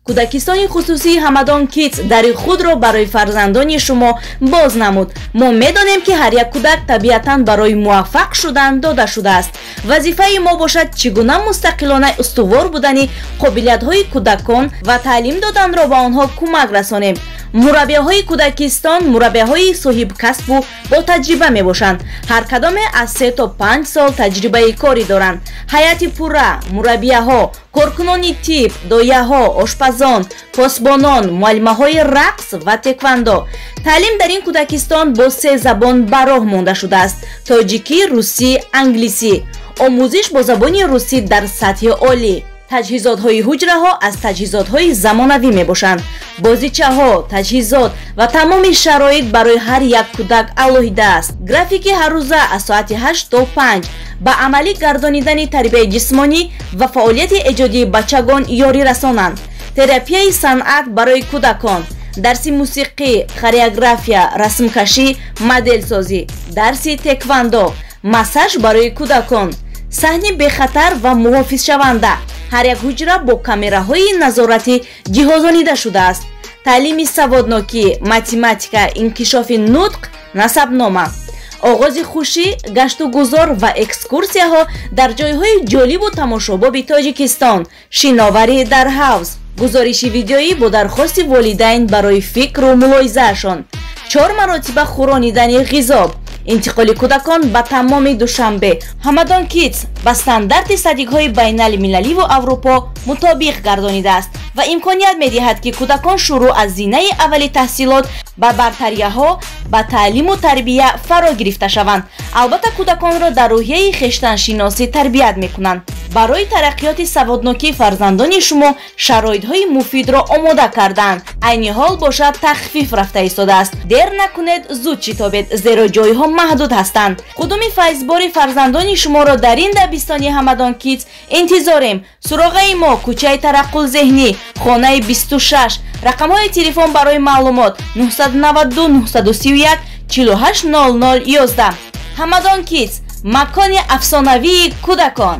Кӯдакистони хусусии Ҳамадон Кидс дари худро барои фарзандони шумо боз намуд. Мо медонем, ки ҳар як кӯдак табиатан барои муваффақ шудан дода шудааст. Вазифаи мо бошад, чӣ гуна мустақилона устувор будани қобилиятҳои кӯдакон ва таълим доданро ба онҳо кӯмак расонем. Мураббияҳои кӯдакистон мураббияҳои соҳибкасбу бо таҷриба мебошанд. Ҳар кадоме аз 3 то 5 сол таҷрибаи корӣ доранд. Ҳайати пурра, мураббияҳо, коркунони тиб, дояҳо, ошпазон, посбонон, муаллимаҳои рақс ва теквандо. Таълим дар ин кӯдакистон бо се забон ба роҳ монда шудааст: тоҷикӣ, русӣ, англисӣ. Омӯзиш бо забони русӣ дар сатҳи олӣ. Таҷҳизотҳои ҳуҷраҳо аз таҷҳизотҳои замонавӣ мебошанд. Бозичаҳо, таҷҳизот ва тамоми шароит барои ҳар як кӯдак алоҳида аст. Графики ҳаррӯза аз соати 8 то 5 ба амалӣ гардонидани тарбияи ҷисмонӣ ва фаъолияти эҷодии бачагон ёрӣ расонанд. Терапияи санъат барои кӯдакон, дарси мусиқӣ, хореография, расмкашӣ, моделсозӣ, дарси теквандо, массаж барои кӯдакон, саҳни бехатар ва муҳофизшаванда. Ҳар як ҳуҷра бо камераҳои назоратӣ ҷиҳозонида шудааст. Таълими саводнокӣ, математика, инкишофи нутқ, насабнома. Оғози хушӣ, гашту гузор ва экскурсияҳо дар ҷойҳои ҷолибу тамошобоби Тоҷикистон, шиноварӣ дар ҳавз, гузориши видеоӣ бо дархости волидайн барои фикру мулоҳизаашон, чор маротиба хӯронидани ғизо, интиқоли кӯдакон ба тамоми Душанбе. Ҳамадон Кидс ба стандарти садикҳои байналмилаливу Аврупо мутобиқ гардонидааст ва имконият медиҳад, ки кӯдакон шурӯъ аз зинаи аввали таҳсилот ба бартарияҳо ба таълиму тарбия фаро гирифта шаванд. Албатта, кӯдаконро дар рӯҳияи хештаншиносӣ тарбият мекунанд. Барои тараққиёти саводнокии фарзандони шумо шароитҳои муфидро омода кардаанд. Айни ҳол бошад, тахфиф рафта истодааст. Дер накунед, зуд шитобед, зеро ҷойҳо маҳдуд ҳастанд. Қудуми файзбори фарзандони шуморо дар ин дабистони Ҳамадон Кидс интизорем. Суроғаи мо: кӯчаи Тараққулзеҳнӣ, хонаи 26. Рақамҳои телефон барои маълумот: 992 931 48 00 11. Ҳамадон Кидс, макони афсонавии кӯдакон.